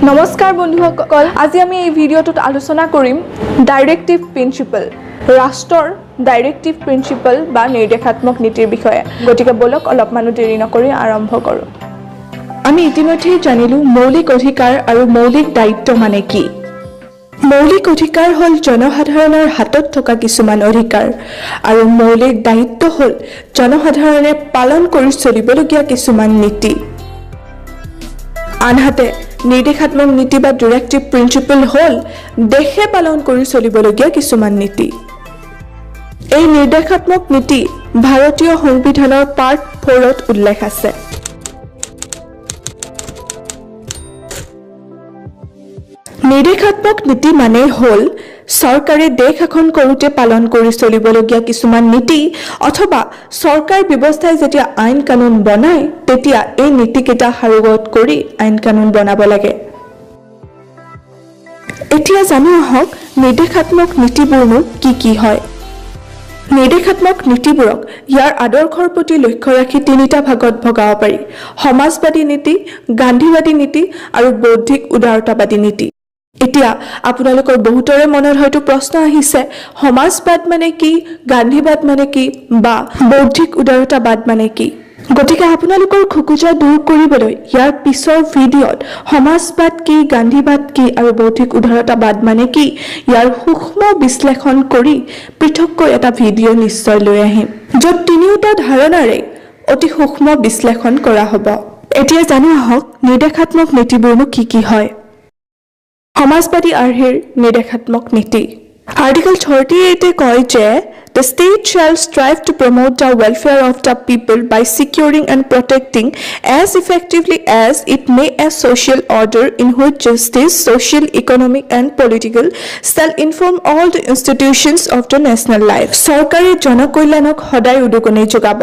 নমস্কাৰ বন্ধুসকল, আজি আমি এই ভিডিঅ'টোত আলোচনা কৰিম ডাইৰেক্টিভ প্ৰিন্সিপল, ৰাষ্ট্ৰৰ ডাইৰেক্টিভ প্ৰিন্সিপল বা নিৰ্দেশাত্মক নীতিৰ বিষয়ে। গতিকে ব'লক, অলপমানো দেৰি নকৰি আৰম্ভ কৰোঁ। আমি ইতিমধ্যেই জানিলোঁ মৌলিক অধিকাৰ আৰু মৌলিক দায়িত্ব মানে কি। মৌলিক অধিকাৰ হ'ল জনসাধাৰণৰ হাতত থকা কিছুমান অধিকাৰ আৰু মৌলিক দায়িত্ব হ'ল জনসাধাৰণে পালন কৰি চলিবলগীয়া কিছুমান নীতি। আনহাতে নিৰ্দেশাত্মক নীতি বা ডিৰেক্টিভ প্ৰিন্সিপল হ'ল দেশে পালন কৰি চলিবলগীয়া কিছুমান নীতি। এই নিৰ্দেশাত্মক নীতি ভাৰতীয় সংবিধানৰ পাৰ্ট 4ত উল্লেখ আছে। নিৰ্দেশাত্মক নীতি মানে হ'ল চৰকাৰে দেশ শাসন কৰোঁতে পালন কৰি চলিবলগীয়া কিছুমান নীতি, অথবা চৰকাৰ ব্যৱস্থাই যেতিয়া আইন কানুন বনায় তেতিয়া এই নীতিকেইটা সাৰোগত কৰি আইন কানুন বনাব লাগে। এতিয়া জানো আহক নিৰ্দেশাত্মক নীতিবোৰনো কি কি হয়। নিৰ্দেশাত্মক নীতিবোৰক ইয়াৰ আদৰ্শৰ প্ৰতি লক্ষ্য ৰাখি তিনিটা ভাগত ভগাব পাৰি: সমাজবাদী নীতি, গান্ধীবাদী নীতি আৰু বৌদ্ধিক উদাৰতাবাদী নীতি। এতিয়া আপোনালোকৰ বহুতৰে মনত হয়তো প্ৰশ্ন আহিছে, সমাজবাদ মানে কি, গান্ধীবাদ মানে কি বা বৌদ্ধিক উদাৰতাবাদ মানে কি? গতিকে আপোনালোকৰ খোকোজা দূৰ কৰিবলৈ ইয়াৰ পিছৰ ভিডিঅ'ত সমাজবাদ কি, গান্ধীবাদ কি আৰু বৌদ্ধিক উদাৰতাবাদ মানে কি ইয়াৰ সূক্ষ্ম বিশ্লেষণ কৰি পৃথককৈ এটা ভিডিঅ' নিশ্চয় লৈ আহিম, য'ত তিনিওটা ধাৰণাৰে অতি সূক্ষ্ম বিশ্লেষণ কৰা হ'ব। এতিয়া জানো আহক নিৰ্দেশাত্মক নীতিবোৰনো কি কি হয়। সমাজবাদী আৰ্হিৰ নিৰ্দেশাত্মক নীতি। আৰ্টিকল 38-এ কয় যে The state shall strive to promote the welfare of the people by securing and protecting as effectively as it may a social order in which justice, social, economic and political shall inform all the institutions of the national life. চৰকাৰে জনকল্যাণক সদায় উদগনি যোগাব,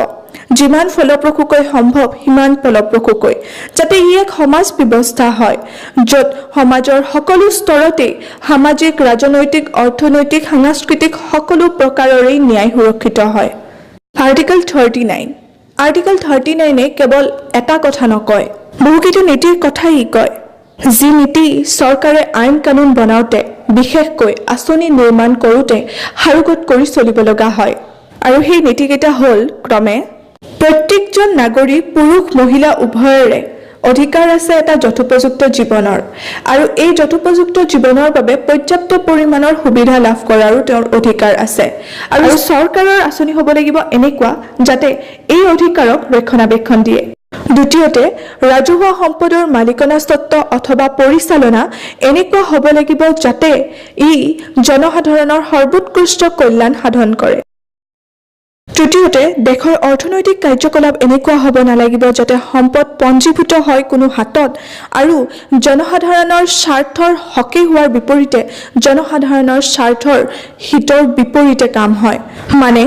যিমান ফলপ্ৰসূকৈ সম্ভৱ সিমান ফলপ্ৰসূকৈ, যাতে ই এক সমাজ ব্যৱস্থা হয় য'ত সমাজৰ সকলো স্তৰতেই সামাজিক, ৰাজনৈতিক, অৰ্থনৈতিক, সাংস্কৃতিক সকলো প্ৰকাৰৰেই ন্যায় সুৰক্ষিত হয়। আৰ্টিকল 39। আৰ্টিকল 39-এ কেৱল এটা কথা নকয়, বহুকেইটা নীতিৰ কথাই ই কয়, যি নীতি চৰকাৰে আইন কানুন বনাওঁতে, বিশেষকৈ আঁচনি নিৰ্মাণ কৰোঁতে সাৰোগত কৰি চলিব লগা হয়। আৰু সেই নীতিকেইটা হ'ল ক্ৰমে: প্ৰত্যেকজন নাগৰিক, পুৰুষ মহিলা উভয়ৰে অধিকাৰ আছে এটা যথোপযুক্ত জীৱনৰ, আৰু এই যথোপযুক্ত জীৱনৰ বাবে পৰ্যাপ্ত পৰিমাণৰ সুবিধা লাভ কৰাৰো তেওঁৰ অধিকাৰ আছে, আৰু চৰকাৰৰ আঁচনি হ'ব লাগিব এনেকুৱা যাতে এই অধিকাৰক ৰক্ষণাবেক্ষণ দিয়ে। দ্বিতীয়তে, ৰাজহুৱা সম্পদৰ মালিকনা স্বত্ব অথবা পৰিচালনা এনেকুৱা হ'ব লাগিব যাতে ই জনসাধাৰণৰ সৰ্বোৎকৃষ্ট কল্যাণ সাধন কৰে। তৃতীয়তে, দেশৰ অৰ্থনৈতিক কাৰ্যকলাপ এনেকুৱা হ'ব নালাগিব যাতে সম্পদ পঞ্জীভূত হয় কোনো হাতত আৰু জনসাধাৰণৰ স্বাৰ্থৰ হকে হোৱাৰ বিপৰীতে জনসাধাৰণৰ স্বাৰ্থৰ হিতৰ বিপৰীতে কাম হয়। মানে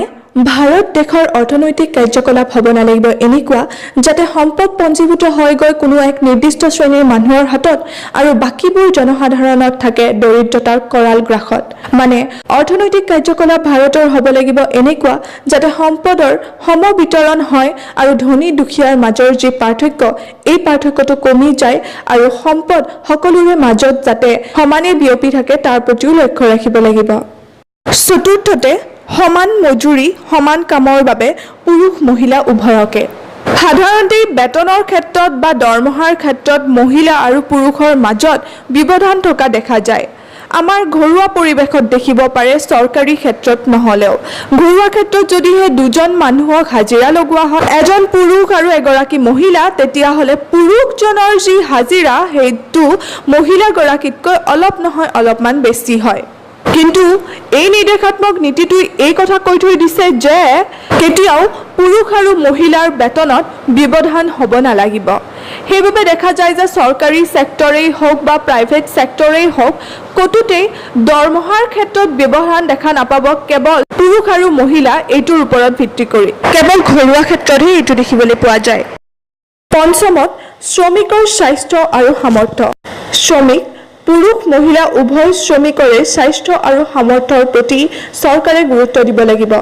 ভাৰত দেশৰ অৰ্থনৈতিক কাৰ্যকলাপ হ'ব নালাগিব এনেকুৱা যাতে সম্পদ পঞ্জীভূত হয়গৈ কোনো এক নিৰ্দিষ্ট শ্ৰেণীৰ মানুহৰ হাতত আৰু বাকীবোৰ জনসাধাৰণত থাকে দৰিদ্ৰতাৰ কৰাল গ্ৰাসত। মানে অৰ্থনৈতিক কাৰ্যকলাপ ভাৰতৰ হ'ব লাগিব এনেকুৱা যাতে সম্পদৰ সমবিতৰণ হয় আৰু ধনী দুখীয়াৰ মাজৰ যি পাৰ্থক্য, এই পাৰ্থক্যটো কমি যায় আৰু সম্পদ সকলোৰে মাজত যাতে সমানে বিয়পি থাকে তাৰ প্ৰতিও লক্ষ্য ৰাখিব লাগিব। চতুৰ্থতে, সমান মজুৰি সমান কামৰ বাবে পুৰুষ মহিলা উভয়কে। সাধাৰণতে বেতনৰ ক্ষেত্ৰত বা দৰমহাৰ ক্ষেত্ৰত মহিলা আৰু পুৰুষৰ মাজত ব্যৱধান থকা দেখা যায়। আমাৰ ঘৰুৱা পৰিৱেশত দেখিব পাৰে, চৰকাৰী ক্ষেত্ৰত নহ'লেও ঘৰুৱা ক্ষেত্ৰত যদিহে দুজন মানুহক হাজিৰা লগোৱা হয়, এজন পুৰুষ আৰু এগৰাকী মহিলা, তেতিয়াহ'লে পুৰুষজনৰ যি হাজিৰা সেইটো মহিলাগৰাকীতকৈ অলপ নহয় অলপমান বেছি হয়। কিন্তু এই নিৰ্দেশাত্মক নীতিটোৱে এই কথা কৈ থৈ দিছে যে কেতিয়াও পুৰুষ আৰু মহিলাৰ বেতনত ব্যৱধান হ'ব নালাগিব। সেইবাবে দেখা যায় যে চৰকাৰী ছেক্টৰেই হওক বা প্ৰাইভেট ছেক্টৰেই হওক, ক'তোতেই দৰমহাৰ ক্ষেত্ৰত ব্যৱধান দেখা নাপাব কেৱল পুৰুষ আৰু মহিলা এইটোৰ ওপৰত ভিত্তি কৰি। কেৱল ঘৰুৱা ক্ষেত্ৰতহে এইটো দেখিবলৈ পোৱা যায়। পঞ্চমত, শ্ৰমিকৰ স্বাস্থ্য আৰু সামৰ্থ্য। শ্ৰমিক পুৰুষ মহিলা উভয় শ্ৰমিকৰে স্বাস্থ্য আৰু সামৰ্থ্যৰ প্ৰতি চৰকাৰে গুৰুত্ব দিব লাগিব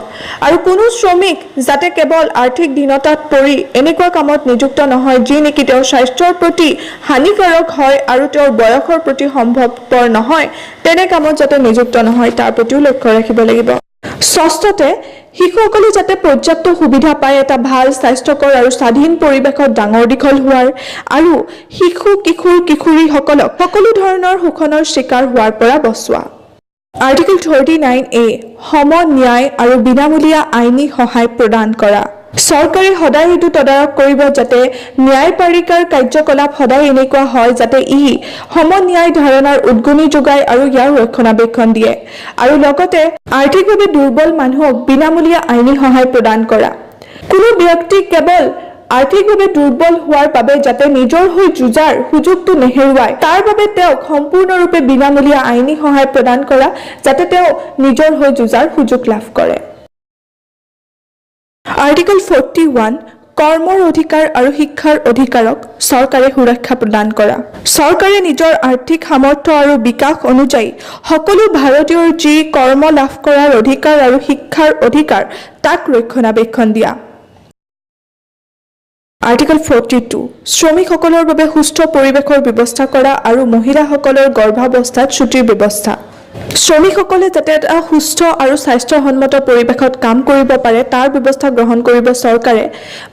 আৰু কোনো শ্ৰমিক যাতে কেৱল আৰ্থিক দীনতাত পৰি এনেকুৱা কামত নিযুক্ত নহয়, যি নেকি তেওঁৰ স্বাস্থ্যৰ প্ৰতি হানিকাৰক হয় আৰু তেওঁৰ বয়সৰ প্ৰতি সম্ভৱপৰ নহয়, তেনে কামত যাতে নিযুক্ত নহয় তাৰ প্ৰতিও লক্ষ্য ৰাখিব লাগিব। ষষ্ঠতে, শিশুসকলে যাতে পৰ্যাপ্ত সুবিধা পায় এটা ভাল, স্বাস্থ্যকৰ আৰু স্বাধীন পৰিৱেশত ডাঙৰ দীঘল হোৱাৰ আৰু শিশু, কিশোৰ কিশোৰীসকলক সকলো ধৰণৰ শোষণৰ চিকাৰ হোৱাৰ পৰা বচোৱা। আৰ্টিকল 39এ, সম ন্যায় আৰু বিনামূলীয়া আইনী সহায় প্ৰদান কৰা। চৰকাৰে সদায় এইটো তদাৰক কৰিব যাতে ন্যায়পালিকাৰ কাৰ্যকলাপ সদায় এনেকুৱা হয় যাতে ই সমন্যায় ধাৰণাৰ উদগনি যোগায় আৰু ইয়াৰ ৰক্ষণাবেক্ষণ দিয়ে আৰু লগতে আৰ্থিকভাৱে দুৰ্বল মানুহক বিনামূলীয়া আইনী সহায় প্ৰদান কৰা। কোনো ব্যক্তিক কেৱল আৰ্থিকভাৱে দুৰ্বল হোৱাৰ বাবে যাতে নিজৰ হৈ যুঁজাৰ সুযোগটো নেহেৰুৱায়, তাৰ বাবে তেওঁক সম্পূৰ্ণৰূপে বিনামূলীয়া আইনী সহায় প্ৰদান কৰা, যাতে তেওঁ নিজৰ হৈ যুঁজাৰ সুযোগ লাভ কৰে। আৰ্টিকল 41, কৰ্মৰ অধিকাৰ আৰু শিক্ষাৰ অধিকাৰক চৰকাৰে সুৰক্ষা প্ৰদান কৰা। চৰকাৰে নিজৰ আৰ্থিক সামৰ্থ্য আৰু বিকাশ অনুযায়ী সকলো ভাৰতীয়ৰ যি কৰ্ম লাভ কৰাৰ অধিকাৰ আৰু শিক্ষাৰ অধিকাৰ, তাক ৰক্ষণাবেক্ষণ দিয়া। আৰ্টিকল 42, শ্ৰমিকসকলৰ বাবে সুস্থ পৰিৱেশৰ ব্যৱস্থা কৰা আৰু মহিলাসকলৰ গৰ্ভাৱস্থাত ছুটীৰ ব্যৱস্থা। শ্ৰমিকসকলে যাতে এটা সুস্থ আৰু স্বাস্থ্যসন্মত পৰিৱেশত কাম কৰিব পাৰে, তাৰ ব্যৱস্থা গ্ৰহণ কৰিব চৰকাৰে।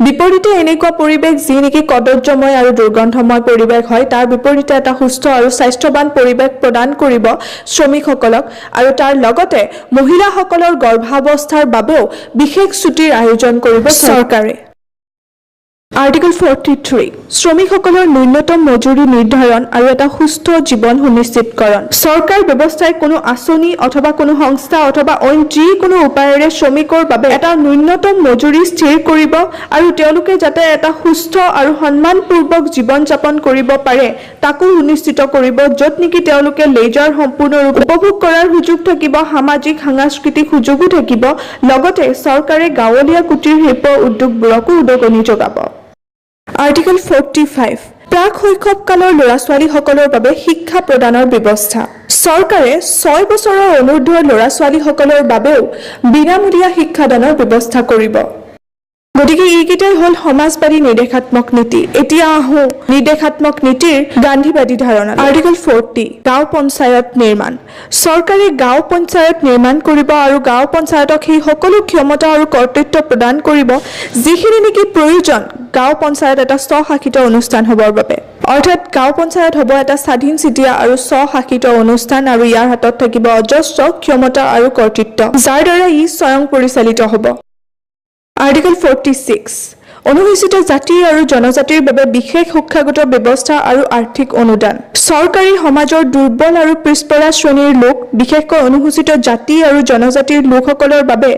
বিপৰীতে এনেকুৱা পৰিৱেশ যি নেকি কদৰ্যময় আৰু দুৰ্গন্ধময় পৰিৱেশ হয়, তাৰ বিপৰীতে এটা সুস্থ আৰু স্বাস্থ্যৱান পৰিৱেশ প্ৰদান কৰিব শ্ৰমিকসকলক আৰু তাৰ লগতে মহিলাসকলৰ গৰ্ভাৱস্থাৰ বাবেও বিশেষ ছুটীৰ আয়োজন কৰিব চৰকাৰে। আৰ্টিকল 43, শ্ৰমিকসকলৰ ন্যূনতম মজুৰি নিৰ্ধাৰণ আৰু এটা সুস্থ জীৱন সুনিশ্চিতকৰণ। চৰকাৰ ব্যৱস্থাই কোনো আঁচনি অথবা কোনো সংস্থা অথবা অইন যিকোনো উপায়েৰে শ্ৰমিকৰ বাবে এটা ন্যূনতম মজুৰি স্থিৰ কৰিব আৰু তেওঁলোকে যাতে এটা সুস্থ আৰু সন্মানপূৰ্বক জীৱন যাপন কৰিব পাৰে তাকো সুনিশ্চিত কৰিব, য'ত নেকি তেওঁলোকে লেজাৰ সম্পূৰ্ণৰূপে উপভোগ কৰাৰ সুযোগ থাকিব, সামাজিক সাংস্কৃতিক সুযোগো থাকিব। লগতে চৰকাৰে গাঁৱলীয়া কুটীৰ শিল্প উদ্যোগবোৰকো উদগনি যোগাব। আৰ্টিকল 45, প্ৰাক শৈশৱ কালৰ ল'ৰা ছোৱালীসকলৰ বাবে শিক্ষা প্ৰদানৰ ব্যৱস্থা। চৰকাৰে 6 বছৰৰ অনুৰ্ধৰ ল'ৰা ছোৱালীসকলৰ বাবেও বিনামূলীয়া শিক্ষাদানৰ ব্যৱস্থা কৰিব। গতিকে এইকেইটাই হ'ল সমাজবাদী নিৰ্দেশাত্মক নীতি। এতিয়া আহোঁ নিৰ্দেশাত্মক নীতিৰ গান্ধীবাদী ধাৰণা। আৰ্টিকল 40, গাঁও পঞ্চায়ত নিৰ্মাণ। চৰকাৰে গাঁও পঞ্চায়ত নিৰ্মাণ কৰিব আৰু গাঁও পঞ্চায়তক সেই সকলো ক্ষমতা আৰু কৰ্তৃত্ব প্ৰদান কৰিব যিখিনি নেকি প্ৰয়োজন গাঁও পঞ্চায়ত এটা স্বশাসিত অনুষ্ঠান হ'বৰ বাবে। অৰ্থাৎ গাঁও পঞ্চায়ত হ'ব এটা স্বাধীন চিতীয়া আৰু স্বশাসিত অনুষ্ঠান আৰু ইয়াৰ হাতত থাকিব অজস্ৰ ক্ষমতা আৰু কৰ্তৃত্ব, যাৰ দ্বাৰা ই স্বয়ং পৰিচালিত হ'ব। আৰ্টিকল 46, অনুসূচিত জাতি আৰু জনজাতিৰ বাবে বিশেষ শিক্ষাগত ব্যৱস্থা আৰু আৰ্থিক অনুদান। চৰকাৰী সমাজৰ দুৰ্বল আৰু পিছপৰা শ্ৰেণীৰ লোক, বিশেষকৈ অনুসূচিত জাতি আৰু জনজাতিৰ লোকসকলৰ বাবে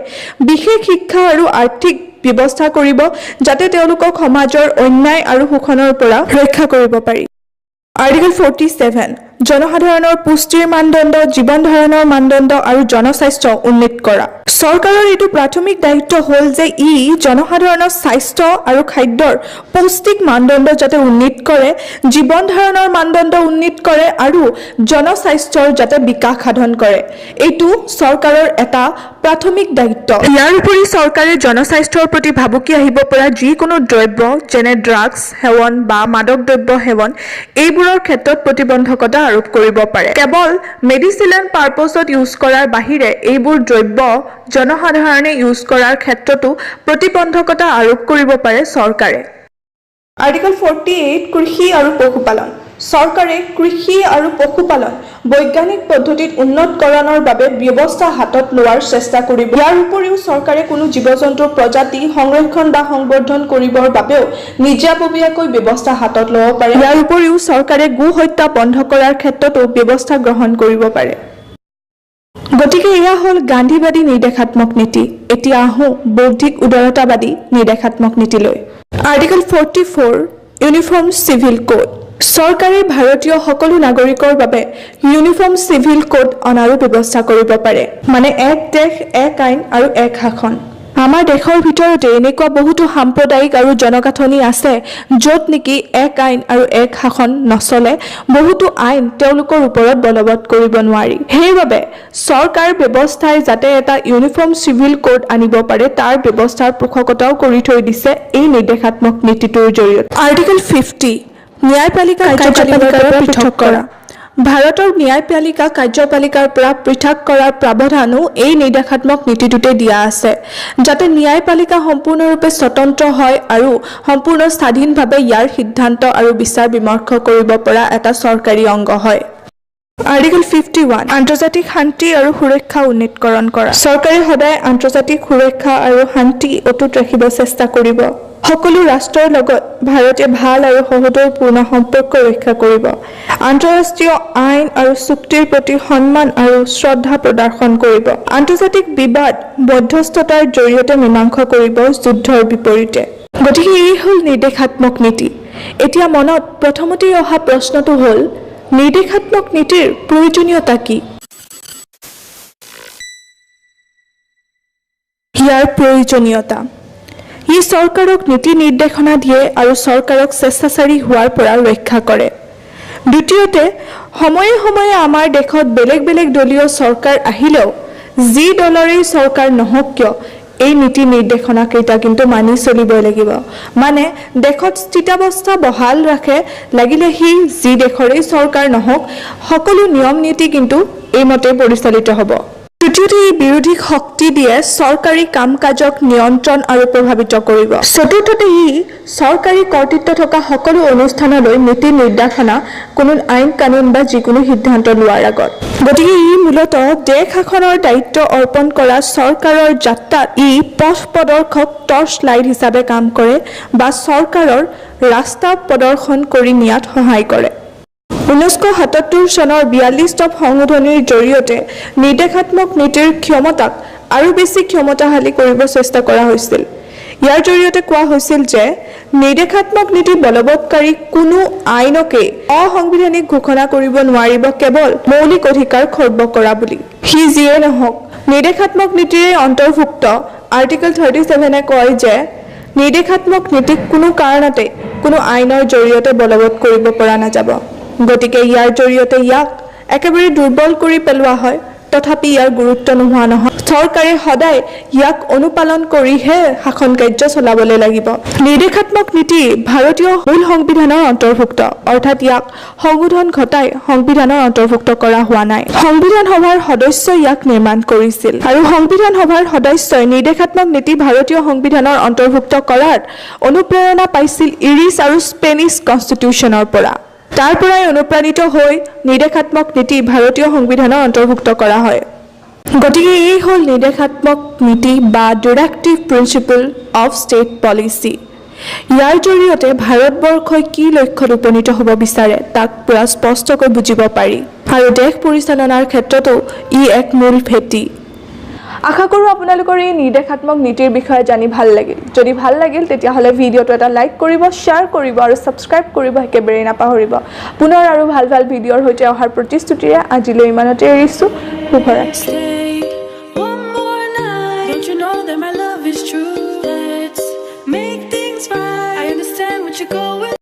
বিশেষ শিক্ষা আৰু আৰ্থিক ব্যৱস্থা কৰিব, যাতে তেওঁলোকক সমাজৰ অন্যায় আৰু শোষণৰ পৰা ৰক্ষা কৰিব পাৰি। আৰ্টিকল 47, জনসাধাৰণৰ পুষ্টিৰ মানদণ্ড, জীৱন ধাৰণৰ মানদণ্ড আৰু জনস্বাস্থ্য উন্নীত কৰা। চৰকাৰৰ এইটো প্ৰাথমিক দায়িত্ব হ'ল যে ই জনসাধাৰণৰ স্বাস্থ্য আৰু খাদ্যৰ পৌষ্টিক মানদণ্ড যাতে উন্নীত কৰে, জীৱন ধাৰণৰ মানদণ্ড উন্নীত কৰে আৰু জনস্বাস্থ্যৰ যাতে বিকাশ সাধন কৰে। এইটো চৰকাৰৰ এটা প্ৰাথমিক দায়িত্ব। ইয়াৰ উপৰি চৰকাৰে জনস্বাস্থ্যৰ প্ৰতি ভাবুকি আহিব পৰা যিকোনো দ্ৰব্য, যেনে ড্ৰাগছ সেৱন বা মাদক দ্ৰব্য সেৱন, এইবোৰৰ ক্ষেত্ৰত প্ৰতিবন্ধকতা আৰোপ কৰিব পাৰে। কেৱল মেডিচিনেল পাৰ্পছত ইউজ কৰাৰ বাহিৰে এইবোৰ দ্ৰব্য জনসাধাৰণে ইউজ কৰাৰ ক্ষেত্ৰতো প্ৰতিবন্ধকতা আৰোপ কৰিব পাৰে চৰকাৰে। আৰ্টিকল 48, কৃষি আৰু পশুপালন। চৰকাৰে কৃষি আৰু পশুপালন বৈজ্ঞানিক পদ্ধতিত উন্নতকৰণৰ বাবে ব্যৱস্থা হাতত লোৱাৰ চেষ্টা কৰিব। ইয়াৰ উপৰিও চৰকাৰে কোনো জীৱ জন্তুৰ প্ৰজাতি সংৰক্ষণ বা সংবৰ্ধন কৰিবৰ বাবেও নিজাববীয়াকৈ ব্যৱস্থা হাতত ল'ব পাৰে। ইয়াৰ উপৰিও চৰকাৰে গো হত্যা বন্ধ কৰাৰ ক্ষেত্ৰতো ব্যৱস্থা গ্ৰহণ কৰিব পাৰে। গতিকে এয়া হ'ল গান্ধীবাদী নিৰ্দেশাত্মক নীতি। এতিয়া আহোঁ বৌদ্ধিক উদাৰতাবাদী নিৰ্দেশাত্মক নীতিলৈ। Article 44, uniform civil code. চৰকাৰে ভাৰতীয় সকলো নাগৰিকৰ বাবে ইউনিফৰ্ম চিভিল কোড অনাৰো ব্যৱস্থা কৰিব পাৰে, মানে এক দেশ, এক আইন আৰু এক শাসন। আমাৰ দেশৰ ভিতৰতে এনেকুৱা বহুতো সাম্প্ৰদায়িক আৰু জনগাঁথনি আছে, য'ত নেকি এক আইন আৰু এক শাসন নচলে, বহুতো আইন তেওঁলোকৰ ওপৰত বলবৎ কৰিব নোৱাৰি। সেইবাবে চৰকাৰ ব্যৱস্থাই যাতে এটা ইউনিফৰ্ম চিভিল কোড আনিব পাৰে, তাৰ ব্যৱস্থাৰ পোষকতাও কৰি থৈ দিছে এই নিৰ্দেশাত্মক নীতিটোৰ জৰিয়তে। আৰ্টিকেল 50, ন্যায়পালিকা কাৰ্যপালিকাৰ পৰা পৃথক কৰা। ভাৰতৰ ন্যায়পালিকা কাৰ্যপালিকাৰ পৰা পৃথক কৰাৰ প্ৰাৱধানো এই নিৰ্দেশাত্মক নীতিটোতে দিয়া আছে, যাতে ন্যায়পালিকা সম্পূৰ্ণৰূপে স্বতন্ত্ৰ হয় আৰু সম্পূৰ্ণ স্বাধীনভাৱে ইয়াৰ সিদ্ধান্ত আৰু বিচাৰ বিমৰ্শ কৰিব পৰা এটা চৰকাৰী অংগ হয়। আৰ্টিকেল 51, আন্তৰ্জাতিক শান্তি আৰু সুৰক্ষা উন্নীতকৰণ কৰা। চৰকাৰে সদায় আন্তৰ্জাতিক সুৰক্ষা আৰু শান্তি অটুট ৰাখিব চেষ্টা কৰিব। সকলো ৰাষ্ট্ৰৰ লগত ভাৰতে ভাল আৰু সহোদৰপূৰ্ণ সম্পৰ্ক ৰক্ষা কৰিব। আন্তঃৰাষ্ট্ৰীয় আইন আৰু চুক্তিৰ প্ৰতি সন্মান আৰু শ্ৰদ্ধা প্ৰদৰ্শন কৰিব। আন্তৰ্জাতিক বিবাদ মধ্যস্থতাৰ জৰিয়তে মীমাংসা কৰিব, যুদ্ধৰ বিপৰীতে। গতিকে এই হ'ল নিৰ্দেশাত্মক নীতি। এতিয়া মনত প্ৰথমতেই অহা প্ৰশ্নটো হ'ল, নিৰ্দেশাত্মক নীতিৰ প্ৰয়োজনীয়তা কি? ইয়াৰ প্ৰয়োজনীয়তা, ই চৰকাৰক নীতি নিৰ্দেশনা দিয়ে আৰু চৰকাৰক স্বেচ্ছাচাৰী হোৱাৰ পৰা ৰক্ষা কৰে। দ্বিতীয়তে, সময়ে সময়ে আমাৰ দেশত বেলেগ বেলেগ দলীয় চৰকাৰ আহিলেও, যি দলৰেই চৰকাৰ নহওক কিয়, এই নীতি নিৰ্দেশনাকেইটা কিন্তু মানি চলিবই লাগিব। মানে দেশত স্থিতাৱস্থা বহাল ৰাখে, লাগিলে সি যি দেশৰেই চৰকাৰ নহওক, সকলো নিয়ম নীতি কিন্তু এইমতে পৰিচালিত হ'ব। তৃতীয়তে, ই বিৰোধীক শক্তি দিয়ে চৰকাৰী কাম কাজক নিয়ন্ত্ৰণ আৰু প্ৰভাৱিত কৰিব। চতুৰ্থতে, ই চৰকাৰী কৰ্তৃত্ব থকা সকলো অনুষ্ঠানলৈ নীতি নিৰ্দেশনা, কোনো আইন কানুন বা যিকোনো সিদ্ধান্ত লোৱাৰ আগত। গতিকে ই মূলতঃ দেশ শাসনৰ দায়িত্ব অৰ্পণ কৰা চৰকাৰৰ যাত্ৰাত ই পথ প্ৰদৰ্শক, টৰ্চ লাইট হিচাপে কাম কৰে বা চৰকাৰৰ ৰাস্তা প্ৰদৰ্শন কৰি নিয়াত সহায় কৰে। 1977 চনৰ 42তম সংশোধনীৰ জৰিয়তে নিৰ্দেশাত্মক নীতিৰ ক্ষমতাক আৰু বেছি ক্ষমতাশালী কৰিব চেষ্টা কৰা হৈছিল। ইয়াৰ জৰিয়তে কোৱা হৈছিল যে নিৰ্দেশাত্মক নীতি বলবৎকাৰী কোনো আইনকেই অসাংবিধানিক ঘোষণা কৰিব নোৱাৰিব, কেৱল মৌলিক অধিকাৰ খৰ্ব কৰা বুলি। সি যিয়ে নহওক, নিৰ্দেশাত্মক নীতিৰে অন্তৰ্ভুক্ত আৰ্টিকেল 37-এ কয় যে নিৰ্দেশাত্মক নীতিক কোনো কাৰণতে কোনো আইনৰ জৰিয়তে বলবৎ কৰিব পৰা নাযাব। গতিকে ইয়াৰ জৰিয়তে ইয়াক একেবাৰে দুৰ্বল কৰি পেলোৱা হয়। তথাপি ইয়াৰ গুৰুত্ব নোহোৱা নহয়। চৰকাৰে সদায় ইয়াক অনুপালন কৰিহে শাসন কাৰ্য চলাবলৈ লাগিব। নিৰ্দেশাত্মক নীতি ভাৰতীয় মূল সংবিধানৰ অন্তৰ্ভুক্ত, অৰ্থাৎ ইয়াক সংশোধন ঘটাই সংবিধানৰ অন্তৰ্ভুক্ত কৰা হোৱা নাই। সংবিধান সভাৰ সদস্যই ইয়াক নিৰ্মাণ কৰিছিল আৰু সংবিধান সভাৰ সদস্যই নিৰ্দেশাত্মক নীতি ভাৰতীয় সংবিধানৰ অন্তৰ্ভুক্ত কৰাত অনুপ্ৰেৰণা পাইছিল ইৰিছ আৰু স্পেনিছ কনষ্টিটিউশ্যনৰ পৰা। তাৰ পৰাই অনুপ্ৰাণিত হৈ নিৰ্দেশাত্মক নীতি ভাৰতীয় সংবিধানৰ অন্তৰ্ভুক্ত কৰা হয়। গতিকে এই হ'ল নিৰ্দেশাত্মক নীতি বা Directive Principle of State Policy। ইয়াৰ জৰিয়তে ভাৰতবৰ্ষই কি লক্ষ্যত উপনীত হ'ব বিচাৰে, তাক পূৰা স্পষ্টকৈ বুজিব পাৰি আৰু দেশ পৰিচালনাৰ ক্ষেত্ৰতো ই এক মূল ভেটি। আশা কৰোঁ আপোনালোকৰ এই নিৰ্দেশাত্মক নীতিৰ বিষয়ে জানি ভাল লাগিল। যদি ভাল লাগিল, তেতিয়াহ'লে ভিডিঅ'টো এটা লাইক কৰিব, শ্বেয়াৰ কৰিব আৰু ছাবস্ক্ৰাইব কৰিব একেবাৰেই নাপাহৰিব। পুনৰ আৰু ভাল ভাল ভিডিঅ'ৰ সৈতে অহাৰ প্ৰতিশ্ৰুতিৰে আজিলৈ ইমানতে এৰিছোঁ। শুভৰাত্ৰি। Stay one more night. Don't you know that my love is true? Let's make things right. I understand what you're going